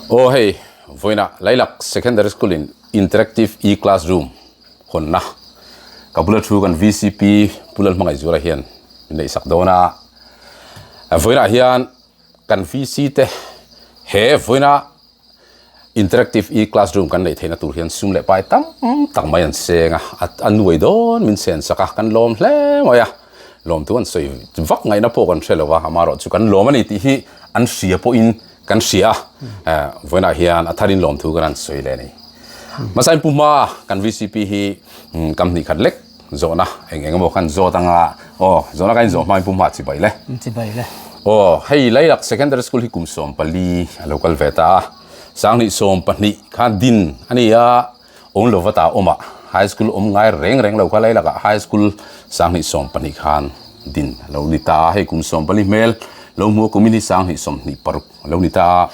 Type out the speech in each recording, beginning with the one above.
Aw hei, vawiinah Lailak Secondary School in Interactive E-Classroom hawnna ka bula thu kan vcp Pu Lalhmangaihzuala hian min neihsak dawn a. Vawiinah hian kan VC te he vawiina Interactive E-Classroom kan neih theihna tur hian sum leh pai tam tak mai an seng a, a nuai dawn min sen sak a, kan lawm hle mai a. Lawmtu an sawi vak ngaihna pawh kan hre lo a, amaherawh chu kan lawm a ni tih hi an hria pawhin kan hria a, vawiinah hian a tharin lawmthu kan han sawi leh a ni. Hmasain Pu Hma kan VCP hi kam hnih khat lek zawhna eng eng emaw khan zawt anga aw zawhna ka inzawh hmain Pu Hma chibai le. Chibai le. Aw hei Lailak Secondary School hi kum 14 a lo kal ve ta a, 2012 khan din a ni a, Awm lo vata awm a, High School awm ngai reng reng lo kha Lailakah High School 2012 khan din a lo ni ta a, hei kum 14 hmel lo hmu a kumin hi 2026 a lo ni ta a,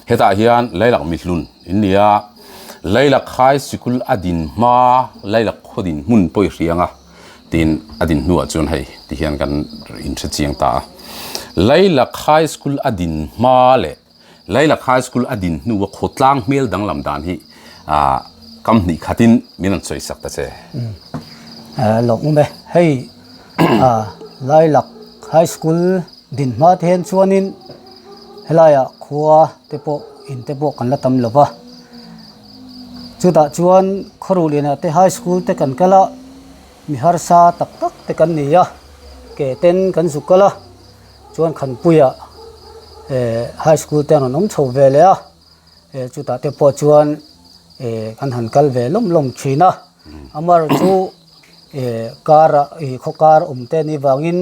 hetah hian Lailak mihlun in ni a, Lailak High Sikul a din hma Lailak khaw din hmun pawi hriang a tin a din hnuah chuan hei ti hian kan inhre chiang ta a, Lailak High School a din hma leh Lailak High School a din hnua khawtlang hmel danglam dan hi kam hnih khatin min rawn sawi sak ta che. Lawk awm e. Hei Lailak High School din hma te hian chuanin helaiah khua te pawh in te pawh kan la tam lo va. Chutah chuan Khawruhlianah te High School te kan kal a, mi harsa tak tak te kan ni a, ke ten kan zuk kal a. Chuan Khanpuia eh high school te an rawn awm chho ve leh a, eh chutah te pawh chuan eh kan han kal ve lawm lawm thin a, amaherawh chu eh car ah ih khaw kar awm te anih vangin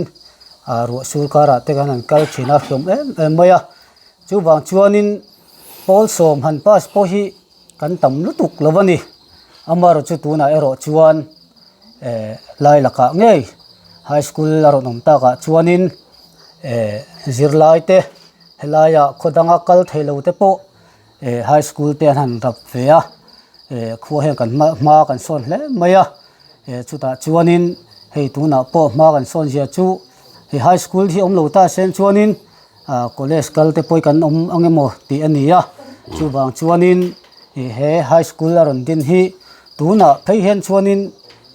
ah ruah sur karah te kan han kal thin a hlawm em em mai a, chuvang chuanin pawl sawm han pass pawh hi kan tam lutuk lo a ni, amaherawh chu tunah erawh chuan. Eh lai lakah ngei high school a rawn awm takah chuanin eh zirlai te helaiah khaw danga kal thei lo te pawh eh high school te an han rap ve a eh khua hian kan hma hma kan sawn hle mai a eh chutah chuanin hei tunah pawh hma kan sawn zia chu hei high school hi awm lo ta sen chuanin ah college kal te pawh hi kan awm ang emaw tih a ni a chuvang chuanin ih he high school a rawn din hi. Tunah phei hian chuanin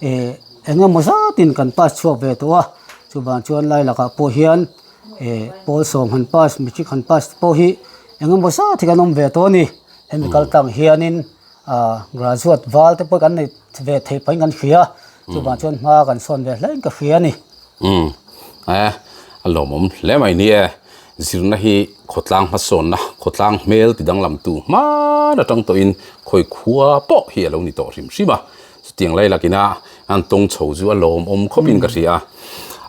eh eng emaw zatin kan pass chhuak ve tawh a, chuvang chuan lai lakah pawh hian eh pawl sawm han pass matric han pass te pawh hi eng emaw zat hi kan awm ve tawh a ni. Hemi kal tlang hianin ah graduate val te pawh kan nei ve theih pahin kan hria a, chuvang chuan hma kan sawn ve hle in ka hria a ni. Umm eh a lawmawm hle mai ni e, zirna hi khawtlang hmasawnna khawtlang hmel ti danglamtu hman atang tawhin khawi khua pawh hi a lo ni tawh hrim hrim a, chutiang lai lakina an tawng chho chu a lawmawm khawpin ka hria a,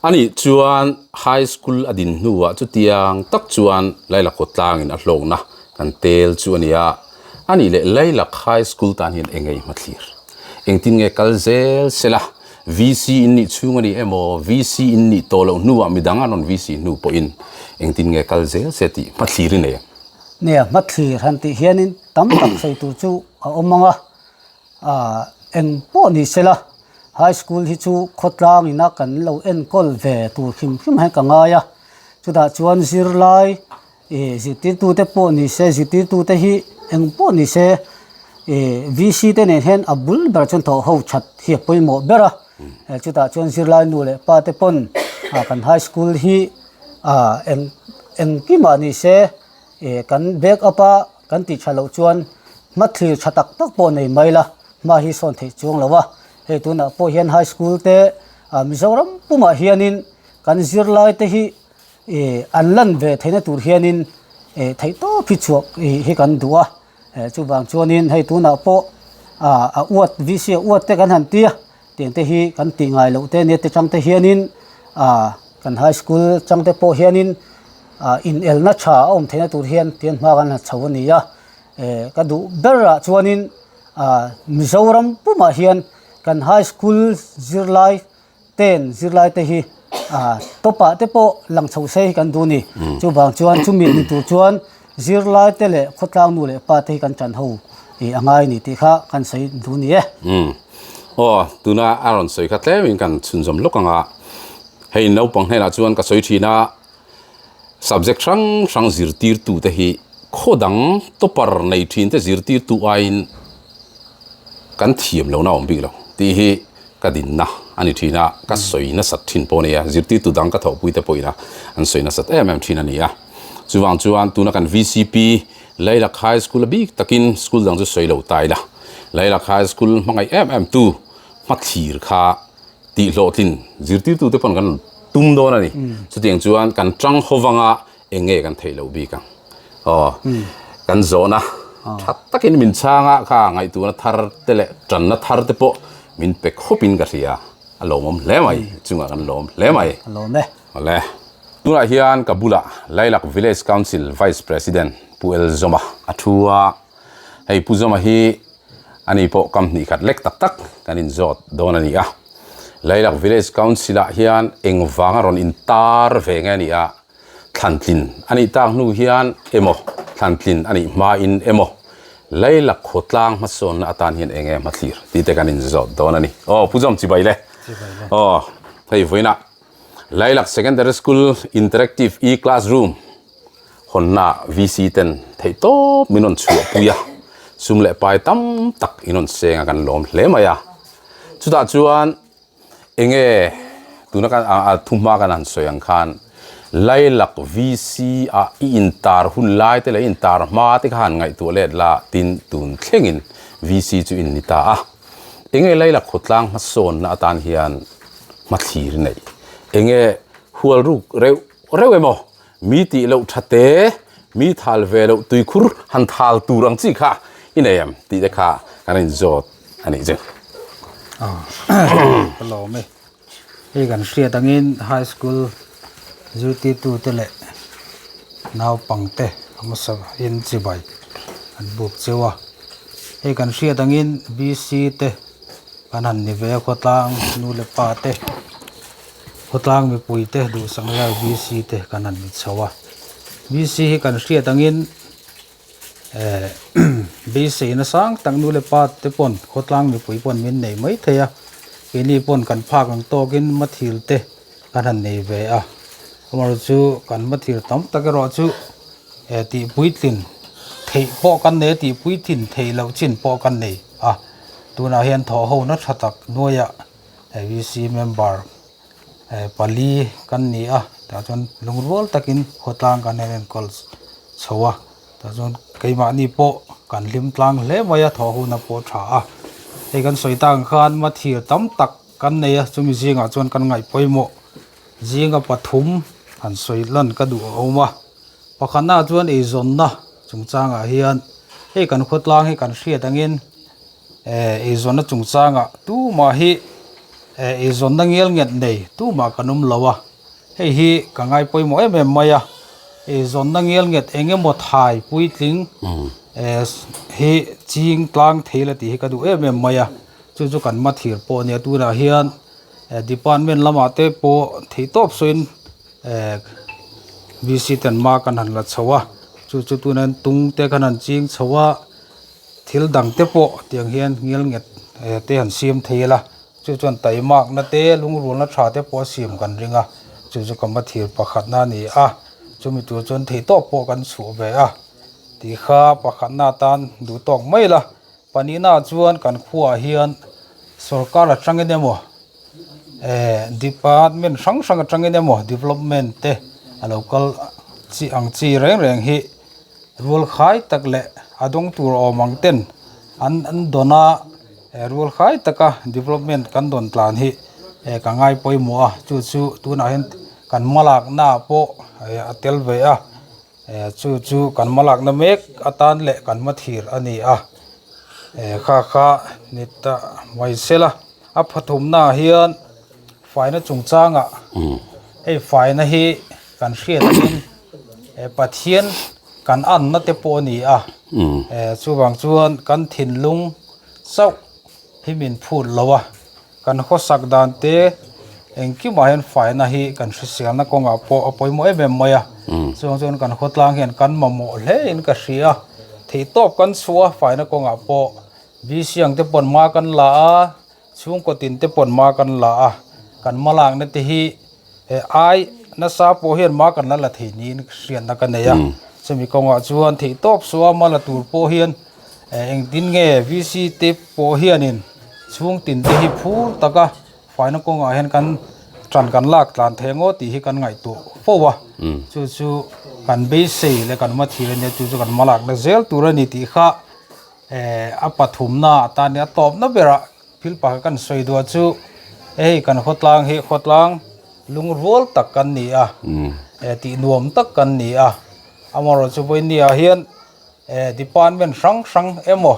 anih chuan high school a din hnuah chutiang tak chuan Laila khawtlangin a hlawkna kan tel chu a ni a, anih leh Lailak high school tan hian eng nge i hmathlir? Engtin nge kal zel sela? VC in nih chhung a ni emaw, VC in nih tawh loh hnuah midang an rawn VC hnu pawhin engtin nge kal zel se tih hmathlir i nei ang? Nia, hmathlir han tih hianin tam tak sawi tur chu a awm ang a, ah eng pawh ni sela High School hi chu khawtlang ina kan lo enkawl ve tur hrim hrim hian ka ngai a, chutah chuan zirlai Ih zirtirtute pawh ni se zirtirtute hi eng pawh ni se ih VC te nen hian a bul ber chuan thawh ho that hi a pawimawh ber a chutah chuan zirlai nu leh pa te pawn ah kan high school hi ah eng engkimah ni se ih kan back up a kan tih tha loh chuan hmathlir tha tak tak pawh nei mai la hma hi sawn theih chuang lo a hei tunah pawh hian high school te ah Mizoram pumah hianin kan zirlai te hi Ih an lan ve theihna tur hianin ih theih tawp hi chhuak ih hi kan duh a, eh chuvang chuanin hei tunah pawh ah a uat VC a uat te kan han ti a, tiang te hi kan tih ngai loh te ania te chang te hianin ah kan high school chang te pawh hianin ah inelna tha a awm theihna tur hian tian hma kan han chho a ni a, eh ka duh berah chuanin ah Mizoram pumah hian kan high school zirlai ten zirlai te hi ah top ah te pawh lang chho se hi kan duh a ni. Chuvang chuan chumi ni tur chuan zirlai te leh khawtlang nu leh pa te hi kan tan ho ih a ngai a ni tih kha kan sawi duh a ni e. Umm aw tuna a rawn sawi kha tlemin kan chhunzawm lawk ang a, hei naupang hnenah chuan ka sawi thin a, subject hrang hrang zirtirtute hi. Khaw dang topper nei thin te zirtirtu aiin kan thiam lohna a awm bik lo tih hi ka dinna a ni thin a, ka sawi nasat thin pawh a ni a, zirtirtu dang ka thawhpui te pawhin a an sawi nasat em em thin a ni a. Chuvang chuan tuna kan VCP Lailak High School a bik takin school dang chu sawi lo ta ila, Lailak High School hmangaih em em tu hmathlir kha tih hlawhtlin zirtirtute pawn kan tum dawn a ni. Chutiang chuan kan tang ho vanga eng nge kan theih loh bik ang? Aw, kan zawhna tha takin min chhang a, kha ngaihtuahna thar te leh tanna thar te pawh min pe khawpin ka hria. A lawmawm hle mai, chungah kan lawm hle mai. A lawm e. Awle. Tunah hian ka bulah Lailak Village Council Vice President Pu Elzawma a thu a, hei Pu Zawma hi Ani pawh kam hnih khat lek tak tak kan inzawt dawn a ni a. Lailak Village Council-ah hian engvanga rawn intar ve nge a ni a, thlantlin a nih tak hnu hian emaw, thlantlin a nih hmain emaw, Lailak khawtlang hmasawnna atan hian enge hmathlir tih te kan inzawt dawn a ni. Aw, Pu Zawm chibai le. Chibai le. Aw, hei vawiinah Lailak Secondary School Interactive E-Classroom Hawnna VC ten theih tawp min rawn chhuah pui a, sum leh pai tam tak in rawn seng a kan lawm hle mai a. Chutah chuan enge tuna kan a thuhma kan han sawi ang khan Lailak VC ah i intar hun lai te leh i intar hma te kha han ngaihtuah let la tin tun thlengin VC chu in ni ta a. Enge Lailak khawtlang hmasawnna atan hian hmathlir neih? Enge hual ruk reuh reuh emaw? Mi tih loh tha te, mi thal ve loh tuikhur han thal tur ang chi kha i nei em tih te kha kan inzawt a nih chu. Ka lawm e. Hei kan hriat angin high school zirtirtu te leh naupangte a hmasa in chibai an buk cheu a. Hei kan hriat angin BC te kan han ni ve a khawtlang nu leh pa te. Khawtlang mipuite duhsak lai VC te kan han ni chho a, VC hi kan hriat angin eh beiseina sang tak nu leh pa te pawn khawtlang mipui pawn min nei mai thei a, keini pawn kan phak ang tawkin mathil te kan han nei ve a, amaherawhchu chu kan mathil tam tak erawh chu eh tih puitlin theih pawh kan nei a tih puitlin theih loh chin pawh kan nei a, tunah hian thawh ho na tha tak nuaiah. VC member pali kan ni a tah chuan lungrual takin khawtlang kan han enkawl chho a tah chuan keimahni pawh kan hlim tlang hle mai a thawh hun a pawh tha a hei kan sawi tak ang khan mathir tam tak kan nei a chumi zingah chuan kan ngaih pawimawh zinga pathum han sawi lan ka duh a awm a pakhatna chuan eizawnna chungchangah hian hei kan khawtlang hi kan hriat angin. Eh eizawnna chungchangah tumah hi eh eizawnna ngial nget nei tumah kan awm lo a, hei hi ka ngai pawimawh em em mai a, eizawnna ngial nget eng emaw thai puitling eh hi ching tlang thei la tih hi ka duh em em mai a, chu chu kan mathir pawh a nia tunah hian eh department lamah te pawh theihtawp sawiin eh VC ten hma kan han la chho a, chu chu tunah hian tung te khan han ching chho a. Thil dang te pawh tiang hian ngil nget te han siam thei ila chu chuan taimakna te lungrualna tha te pawh a siam kan ring a chu chu ka mathir pakhatna a ni a chumi tur chuan theihtawp pawh kan chhuah ve a tih kha pakhatna atan duh tawk mai ila pahnihna ah chuan kan khuaah hian sorkar atangin emaw eh department hrang hrang atangin emaw development te a lo kal chi ang chi reng reng hi. Rual khai tak leh a dawng tur awm ang ten an an dawn a eh rual khai taka development kan dawn tlan hi eh ka ngai pawimawh a chu chu tunah hian kan hmalakna ah pawh eh a tel ve a eh chu chu kan hmalakna mek atan leh kan hmathir a ni a eh kha kha ni ta mai sela a phathumna ah hian faina chungchangah hei faina hi kan hriat angin. Pathian kan anna te pawh a ni a, chuvang chuan kan thinlung chauh hi min phut lo a, kan khawsak dan te engkimah hian faina hi kan hriselna kawngah pawh a pawimawh em em mai a, chuvang chuan kan khawtlang hian kan mamawh hle in ka hria a, theihtawp kan chhuah a faina kawngah pawh Bisiang te pawn hma kan la a, chhungkaw tin te pawn hma kan la a, kan hmalakna te hi. He ai nasa pawh hian ma kan la la thei niin hriatna ka nei a. Chumi kawngah chuan theihtawp suah ma la tur pawh hian engtin nge VC te pawh hianin chhung tin te hi phur taka faina kawngah hian kan tan kan lak tlan thei ang aw tih hi kan ngaihtuah fo a. Chu chu kan beisei leh kan hmathil ania chu chu kan hma lakna zel tur a ni tih kha a pathumna atan a tawpna berah Thil pakhat kan sawi duah chu hei kan khawtlang hi khawtlang lungrual tak kan ni a, tih nuam tak kan ni a, amaherawhchu vawinia hian department hrang hrang emaw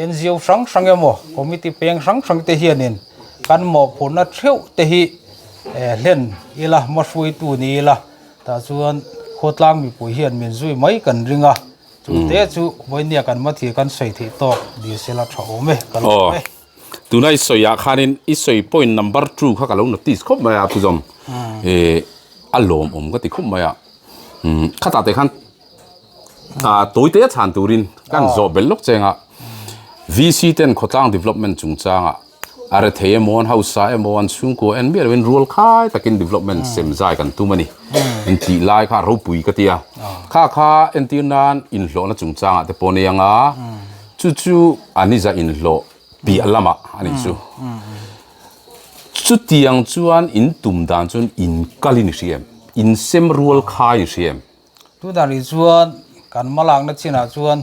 NGO hrang hrang emaw committee peng hrang hrang te hianin kan mawhphurhna theuh te hi hlen ila hmahruaitu ni ila tah chuan khawtlang mipui hian min zui mai kan ring a. Chu te chu vawinia kan mathil kan sawi theih tawk dil la tha awm e, ka lo e. Tuna i sawi ah khanin i sawi point number two kha ka lo notice khawp mai a Puzawm. Eh a lawmawm ka ti khawp mai a. Khatah te khan tawi te a chhan turin kan zawh belh lawk cheng a. VC ten khawtlang development chungchangah A rethei emaw, an hausa emaw, an chhungkua en miah loin rual khai takin development sem zai kan tum a ni. Intih lai kha a ropui ka ti a. Kha kha entir nan inhlawhna chungchangah te pawh nei anga chu chu a ni za inhlawh piah lamah a nih chu. Chutiang chuan in tum dan chuan in kal in i hria em? In sem rual khai in hria em? Tunah rih chuan kan hmalakna chinah chuan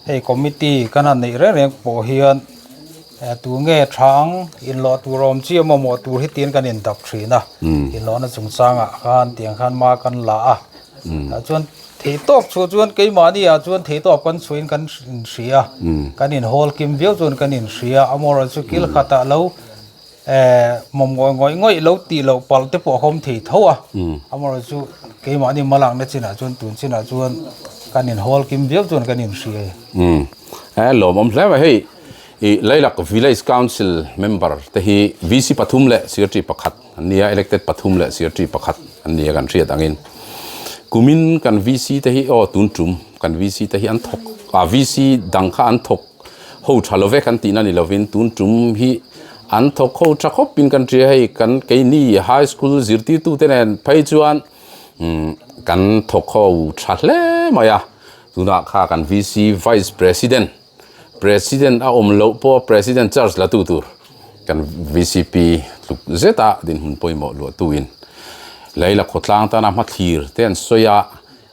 hei committee kan han neih reng reng pawh hian tunge tha ang inlawh tur awm chi emaw mawh tur hi tiin kan indap thin a, inlawhna chungchangah khan tiang khan hma kan la a, tah chuan theihtawp chhuah chuan keimahni ah chuan theihtawp kan chhuahin kan inhria kan inhawl kim viau chuan kan inhria amaherawhchu kil khatah lo Mawm ngawih ngawih ngawih lo tih loh palh te pawh a hawm thei tho a, amaherawh chu keimahni hmalakna chinah chuan tun chinah chuan kan inhawl kim viau chuan kan inhria e. Umm he lawmawm hle mai hei i Lailak Village Council member te hi VC pathum leh Secretary pakhat an nia elected pathum leh Secretary pakhat an nia kan hriat angin kumin kan VC te hi aw tun tum kan VC te hi an thawk a VC dang kha an thawk ho tha lo vek an tihna ni lovin tun tum hi an thawk ho tha khawp in kan hria hei kan keini high school zirtirtu te nen phei chuan umm kan thawk ho tha hle mai a tunah kha kan VC vice president president a awm loh pawh president charge la tu tur kan VCP tluk zeta dinhmun pawimawh luah tu in Leila khawtlang tana hmathlir te an sawi a.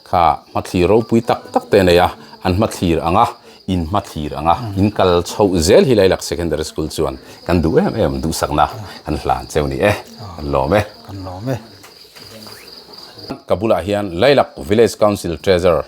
Kha hmathlir ropui tak tak te a nei a, an hmathlir ang a, in hmathlir ang a, in kal chhoh zel hi Lailak Secondary School chuan kan duh em em duhsakna kan hlan cheu ni e, kan lawm e. Kan lawm e. Ka bulah hian Lailak Village Council Treasurer,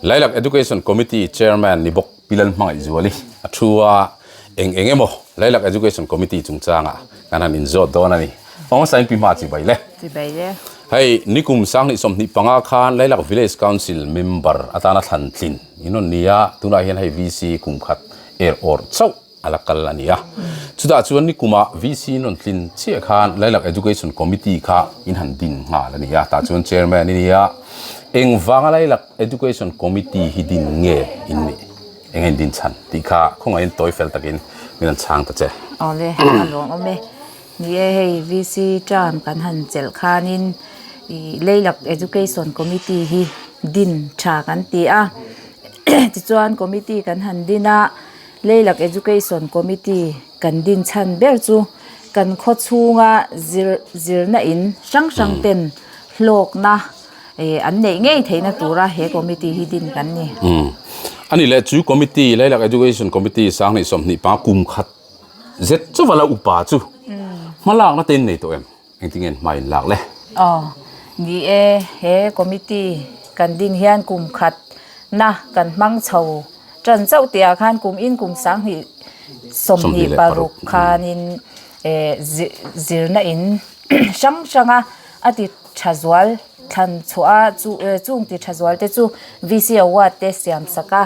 Lailak Education Committee Chairman ni bawk Pi Lalhmangaihzuali a thu a, eng eng emaw Lailak Education Committee chungchangah kan han inzawt dawn a ni. Awngsain Pi Hma Chibai le. Chibai le. Hei, nikum 2025 khan Lailak Village Council member atana thlan tlin in rawn ni a, tunah hian hei VC kum khat er awrh chauh a la kal a ni a. Chutah chuan nikumah VC in rawn tlin chiah khan Lailak Education Committee kha in han din nghal a ni a, tah chuan Chairman i ni a. Engvanga Lailak Education Committee hi din nge in nih? Eng in din chhan tih kha khawngaihin tawi fel takin min rawn chhang ta che. Awle, a lawmawm e. Ni e, hei VC term kan han chelh khanin ih Leilak Education Committee hi din tha kan ti a, tichuan committee kan han din a, Leilak Education Committee kan din chhan ber chu kan khaw chhunga zir zirna in hrang hrang ten hlawkna ih an neih ngei theihna tura he committee hi din kan ni. Umm a nih leh chu committee Leilak Education Committee 2025 kum khat Zet chuva la upa chu hma lakna te in nei tawh em? Engtin nge hma in lak le? Aw, ni e, he committee kan din hian kum khat na kan hmang chho tan chauh tih ah khan kum in kum 2026 khanin zirna in hrang hrang a a ti tha zual thlan chhuah a chu chung ti tha zual te chu VC award te siam sak a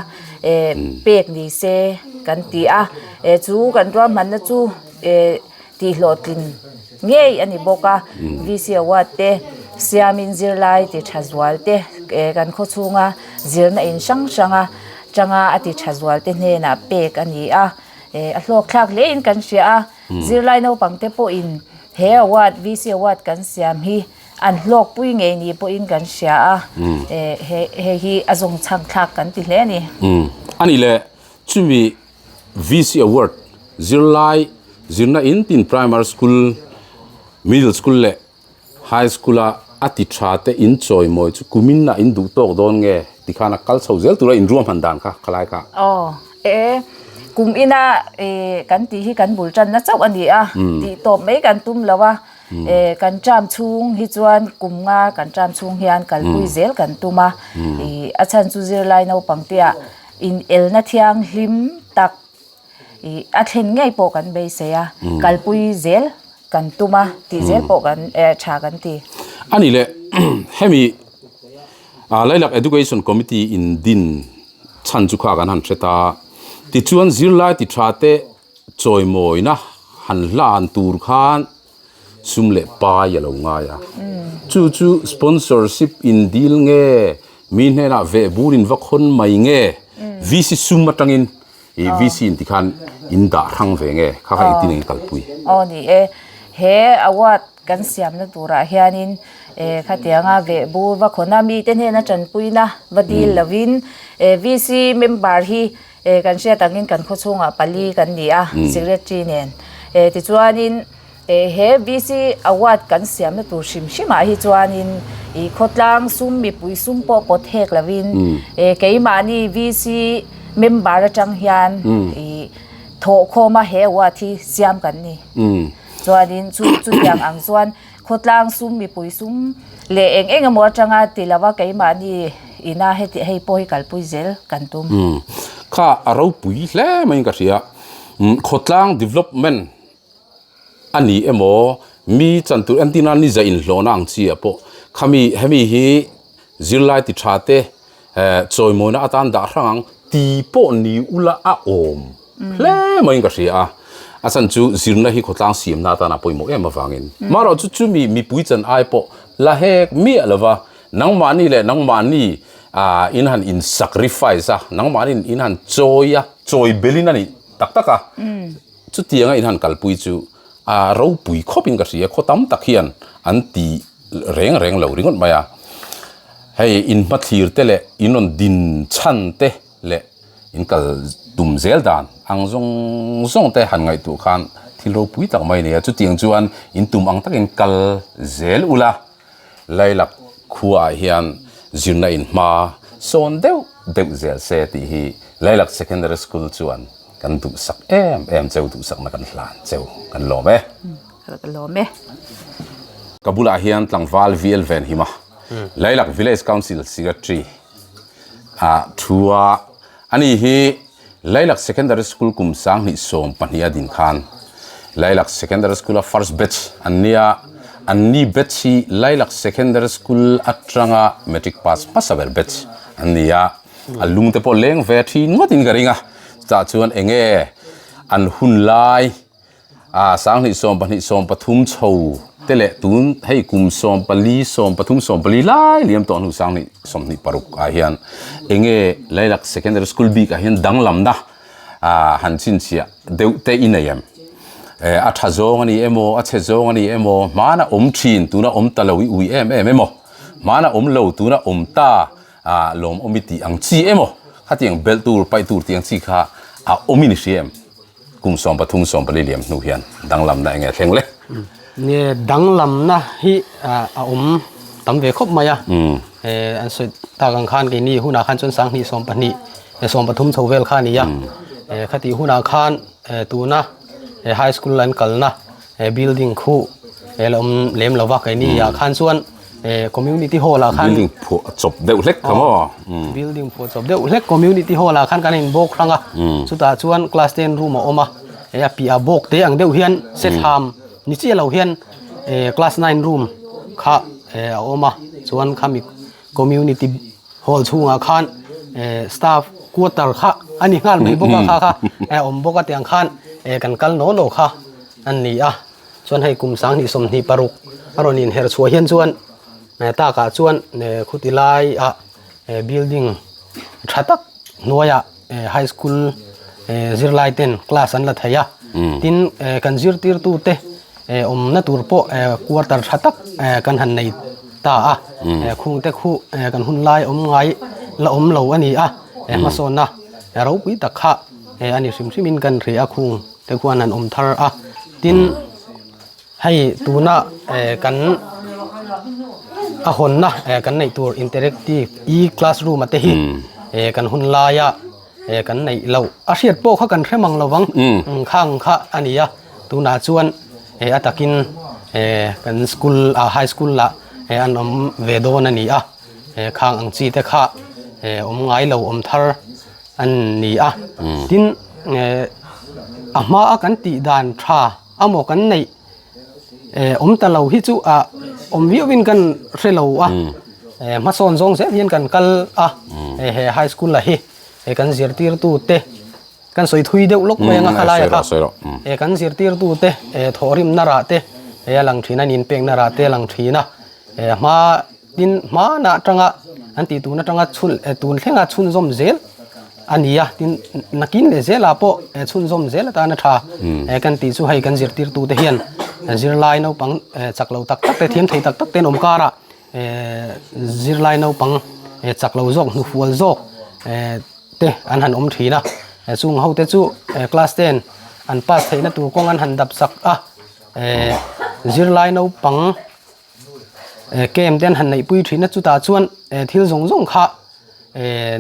eh pek ni se kan ti a eh chu kan ruahmanna chu eh tih hlawhtlin ngei a ni bawk a VC award te siamin zirlai ti tha zual te eh kan khaw chhunga zirna in hrang hrang a tanga a ti tha zual te hnenah pek a ni a eh a hlawk thlak hle in kan hria a zirlai naupang te pawhin. He award, VC award kan siam hi an hlawkpui ngei ni pawhin kan hria a, he hei hi a zawng chhang thlak kan ti hle a ni. A nih leh chumi VC Award zirlai zirna in tin Primary School, Middle School leh High School a a ti tha te in chawimawi chu kumin ah in duh tawk dawn nge ti khan a kal chho zel tura in ruahman dan kha khalai kha. Aw e kum ina e kan tih hi kan bul tanna chauh a ni a tih tawp mai kan tum lo a e kan term chhung hi chuan kum nga kan term chhung hian kalpui zel kan tum a i a chhan chu zirlai naupang te ah in elna thianghlim tak Ih a thlen ngei pawh kan beisei a, kalpui zel kan tum a, tih zel pawh kan eh tha kan ti. A nih leh hemi Lailak Education Committee in din chhan chu kha kan han hre ta. Tichuan zirlai ti tha te chawimawina han hlan tur khan sum leh pai a lo ngai a. Chu chu sponsorship in dil nge, mi hnenah vehbur in va khawn mai nge, VC sum atangin I VC in tikhan in dah hrang ve nge kha kha engtin eng kalpui? Aw ni e, he award kan siamna turah hianin eh khatianga vehbur va khawna mite hnena tanpuina va dil lovin eh VC member hi eh kan hriat angin kan khawchhungah pali kan ni a secretary nen eh tichuanin He VC Award kan siamna tur hrim hrimah hi chuanin ih khawtlang sum mipui sum pawh pawt hek lovin keimahni VC member atang hian ih thawhkhawma he award hi siam kan ni. Chuanin chu chutiang ang chuan khawtlang sum mipui sum leh eng eng emaw atanga ti lova keimahni ina heti hei pawh hi kalpui zel kan tum. Kha a ropui hle maiin ka hria. Khawtlang development A ni emaw, mi chan tur entina ni zah inhlawhna ang chi ah pawh khami hemi hi zirlai ti tha te chawimawina atan dah hrang ang ti pawh ni ula a awm hle maiin ka hria a, a chhan chu zirna hi khawtlang siamna atana pawimawh em avangin marawh chu chumi mipui chan ai pawh la hek miah lova nangmahni leh nangmahni in han in sacrifice a nangmahni in han chawi a chawi belin a nih tak tak a. Chutianga in han kalpui chu a ropui khawpin ka hria, khaw tam tak hian an ti reng reng lo ringawt mai a. Hei in hmathlir te leh in rawn din chhan te leh in kal tum zel dan ang zawng zawng te han ngaihtuah khan thil ropui tak mai a ni a. Chutiang chuan in tum ang takin kal zel ula. Lailak khuaah hian zirna in hma sawn deuh deuh zel se tih hi Lailak Secondary School chuan kan duhsak em em cheu duhsakna kan hlan cheu kan lawm e. Ka lawm e. Ka bulah hian tlangval VL Venhima, Lailak Village Council Secretary ah thu a, ani hi Lailak Secondary School kum 2012 a din khan Lailak Secondary School a first batch an nia, an ni batch hi Lailak Secondary School atanga matric pass hmasa ber batch an ni a, a lung te pawh leng ve thin ngawtin ka ring a, chutah chuan enge an hun lai A 20 12 13 chho te leh tun hei kum 14 13 14 lai liam tawh hnu 20 26 ah hian enge Lailak Secondary School bik ah hian danglamna ah han chhinchhiah deuh te i nei em? A tha zawng a ni emaw a chhe zawng a ni emaw hmana awm thin tuna awm ta lo i ui em em emaw hmana awm lo tuna awm ta ah lawmawm i tih ang chi emaw khatiang belh tur paih tur tih ang chi kha a awm in i hria em? Kum 13 14 liam hnu hian danglamna enge thleng le? Nge danglamna hi a awm tam ve khawp mai a. An sawi tak ang khan keini hunah khan chuan 20 12 13 chho vel kha a ni a. Khatih hunah khan tuna high school an kalna building khu la awm lem lo va keini ah khan chuan Community hall ah khan building phuah chawp deuh hlek kha maw building phuah chawp deuh hlek community hall ah khan kan in bawk hrang a chutah chuan class ten room a awm a hei a piah bawk te ang deuh hian sethlam ni chiah lo hian class nine room kha a awm a chuan khami community hall chhungah khan staff quarter kha a ni nghal mai bawk a kha kha a awm bawk a tiang khan kan kal naw naw kha a ni a. Chuan hei kum 2026 a rawn inher chhuah hian chuan takah chuan khuti laiah building tha tak hnuaiah high school zirlai ten class an la thei a, tin kan zirtirtute awmna tur pawh quarter tha tak kan han nei. ta a, khung te khu kan hun lai awm ngai la awm lo a ni a, hmasawnna ropui tak kha a ni hrim hrimin kan hria a khung te khuan an awm thar a, tin hei tuna kan a hawnna kan neih tur interactive e-classroom a te hi kan hun laia kan neih loh a hriat pawh kha kan hre mang lo vang khang kha a ni a tunah chuan a takin kan school ah high school ah an awm ve dawn a ni a khang ang chi te kha awm ngai lo awm thar an ni a tin a hma a kan tih dan tha amaw kan neih awm ta lo hi chu ah awm viau in kan hre lo a hmasawn zawng zel hian kan kal a he high school lah hi kan zirtirtu te kan sawi thui deuh lawk mai anga khalai a kha kan zirtirtu te thawhrimna rah te a lang thin a inpekna rah te a lang thin a hma tin hmanah atanga an tih tun atanga chhun tun thlenga chhunzawm zel a ni a tin nakin leh zelah pawh chhunzawm zel atana tha kan tih chu hei kan zirtirtu te hian zirlai naupang chak lo tak tak te thiam thei tak tak te an awm karah zirlai naupang chak lo zawk hnufual zawk te an han awm thin a chung ho te chu class ten an pass theihna tur kawng an han dap sak a zirlai naupang Camp te an han neihpui thin a chutah chuan thil zawng zawng kha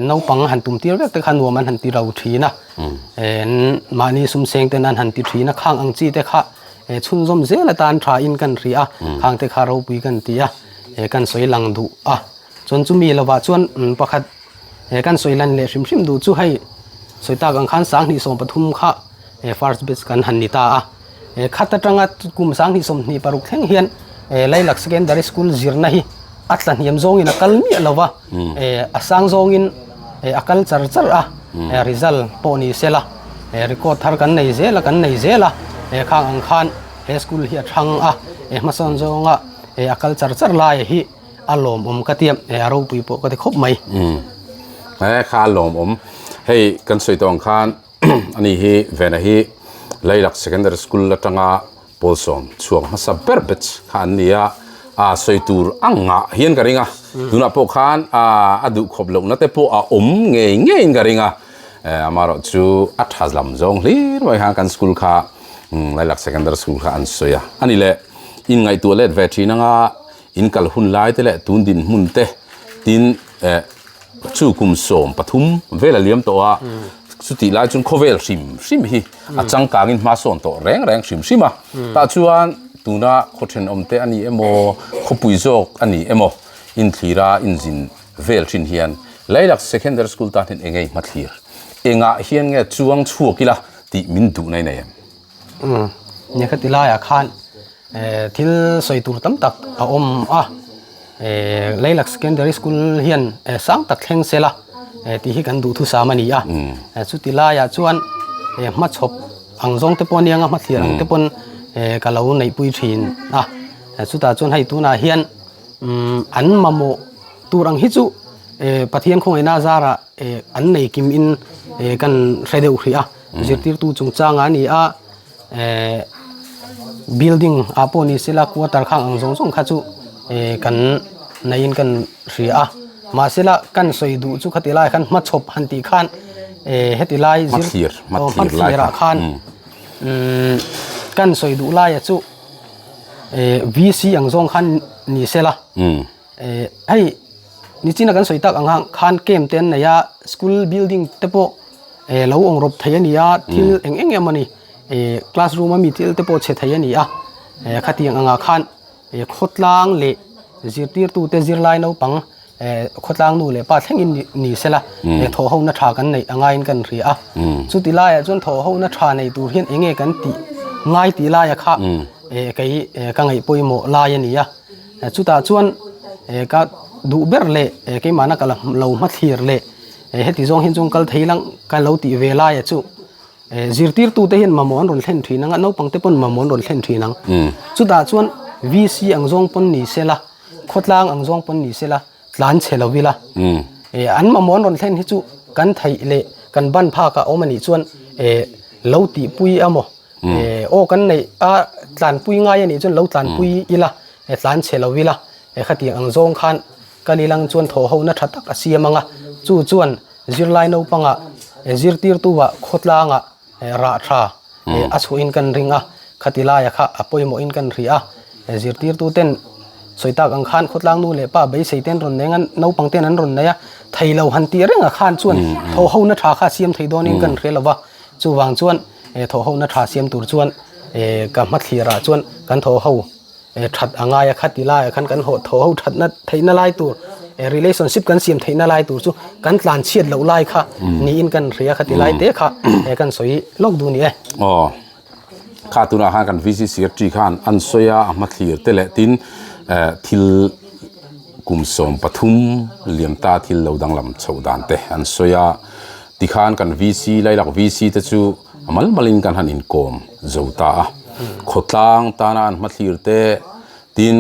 naupang han tum tir vek te kha nuam an han ti ro thin a mahni sum seng ten an han ti thin a khang ang chi te kha chhunzawm zel atan tha in kan hria a khang te kha ropui kan ti a kan sawi lang duh a chuan chumi lovah chuan pakhat kan sawi lan leh hrim hrim duh chu hei sawi tak ang khan 2023 kha first batch kan han ni ta a. Khat atanga kum 2026 thleng hian Lailak Secondary School zirna hi a tla hniam zawngin a kal miah lo va, a sang zawngin a kal char char a, result pawh ni se la, record thar kan nei zel a, kan nei zel a, khang ang khan he school hi a thang a, hmasawn zawnga a kal char char lai hi a lawmawm ka ti a, a ropui pawh ka ti khawp mai. Kha a lawmawm, hei kan sawi tawh ang khan Ani hi Vena hi Lailak Secondary School atanga Pawlsawm chhuak hmasa ber batch kha an ni a, a sawi tur a ngah hian ka ring a, tunah pawh khan a duh khawp lohna te pawh a awm ngei ngeiin ka ring a, amaherawh chu a tha lam zawng hlir mai khan kan school kha Lailak Secondary School kha an sawi a, ani leh inngaihtuah let ve thin anga in kal hun lai te leh tun dinhmun te tin eh Chu kum 13 vel a liam tawh a, chutih lai chuan khawvel hrim hrim hi a changkangin hma sawn tawh reng reng hrim hrim a. Tah chuan tuna khaw thenawmte a ni emaw, khawpui zawk a ni emaw inthlira inzin vel thin hian Lailak Secondary School tan hian engei hmathlir, engah hian nge chuang chhuak ila tih min duh nai nei em? Nia khati laiah khan thil sawi tur tam tak a awm a, Lailak Secondary School hian sang tak thleng se la tih hi kan duhthusam a ni a, chuti laiah chuan hmachhawp ang zawng te pawh a nia hmathlir ang te pawn ka lo neihpui thin a, chutah chuan hei tunah hian an mamawh tur ang hi chu Pathian khawngaihna zarah an nei kim in kan hre deuh hrih a. Zirtirtu chungchangah a ni a, eh building ah pawh ni sela quarter khang ang zawng zawng kha chu eh kan neihin kan hria a, mahsela kan sawi duh chu khati lai khan hmachhawp han tih khan eh heti lai zir aw hmathlir ah khan umm kan sawi duh laia chu eh VC ang zawng khan ni sela. Eh hei nichina kan sawi tak ang ang khan camp te an nei a school building te pawh eh lo awng rawp thei a ni a thil eng eng emaw ni eh classroom ami thil te pawh chhe thei a ni a eh khatiang angah khan eh khawtlang leh zirtirtu te zirlai naupang eh khawtlang nu leh pa thlengin ni ni sela eh thawh ho na tha kan neih a ngaiin kan hria a chuti laiah chuan thawh ho na tha nei tur hian eng nge kan tih ngai tih laia kha eh kei eh ka ngaih pawimawh lai a ni a. Chutah chuan ka duh ber leh keimahna ka lo hmathlir leh heti zawng hian chuan kal thei lang ka lo tih ve laia chu zirtirtute hian mamawh an rawn thlen thin ang a, naupang te pawn mamawh an rawn thlen thin ang. Chutah chuan VC ang zawng pawn ni sela, khawtlang ang zawng pawn ni sela tlan chhe lo ila an mamawh an rawn thlen hi chu kan theih leh kan ban phakah a awm a nih chuan lo tihpui emaw Aw kan neih a tlanpui ngai a nih chuan lo tlanpui ila tlan chhe lo ila. Khatiang ang zawng khan kal ilang chuan thaw hona tha tak a siam ang a, chu chuan zirlai naupangah zirtirtuah khawtlangah rah tha a chhuahin kan ring a, khati laia kha a pawimawhin kan hria a, zirtirtuten sawi tak ang khan khawtlang nu leh pa beisei ten rawn nei ang a, naupang ten an rawn nei a, thei lo han tih reng ah khan chuan thaw hona tha kha siam thei dawnin kan hria lo va, chuvang chuan thaw hona tha siam tur chuan ka hmathlir ah chuan kan thaw ho. That a ngai a khati laiah khan kan haw thaw ho thatna theihna lai tur relationship kan siam theihna lai tur chu kan tlan chhiat loh lai kha niin kan hria khati lai te kha kan sawi lawk duh ni e. Aw kha tunah khan kan VC secretary khan an sawi a a hmathlir te leh tin thil kum 13 liam ta thil lo danglam chhoh dan te an sawi a tikhan kan VC lailak VC te chu A mal malin kan han inkawm zo ta a, khawtlang tana an hmathlir te, tin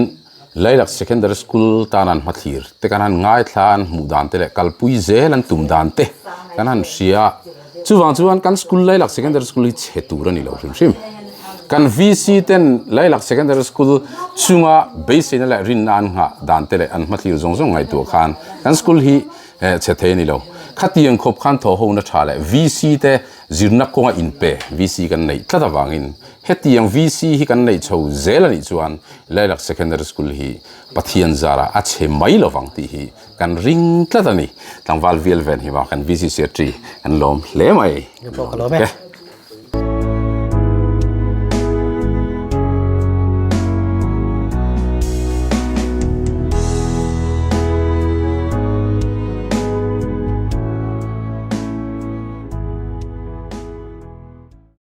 Lailak Secondary School tana an hmathlir te kan han ngaithla an hmuh dan te leh kalpui zel an tum dan te kan han hria a. Chuvang chuan kan school Lailak Secondary School hi chhe tur a ni lo hrim hrim. Kan VC ten Lailak Secondary School chunga beiseina leh rinna an nghah dan te leh an hmathlir zawng zawng ngaihtuah khan kan school hi chhe thei a ni lo. Khatiang khawp khan thawhhona tha leh VC te Zirna kawnga inpe VC kan neih tlat avangin hetiang VC hi kan neih chho zel a nih chuan Lailak Secondary School hi Pathian zara a chhe mai lovang tih hi kan ring tlat a ni. Tlangval vial ven hi ma kan VC Secretary kan lawm hle mai. Ka lawm e.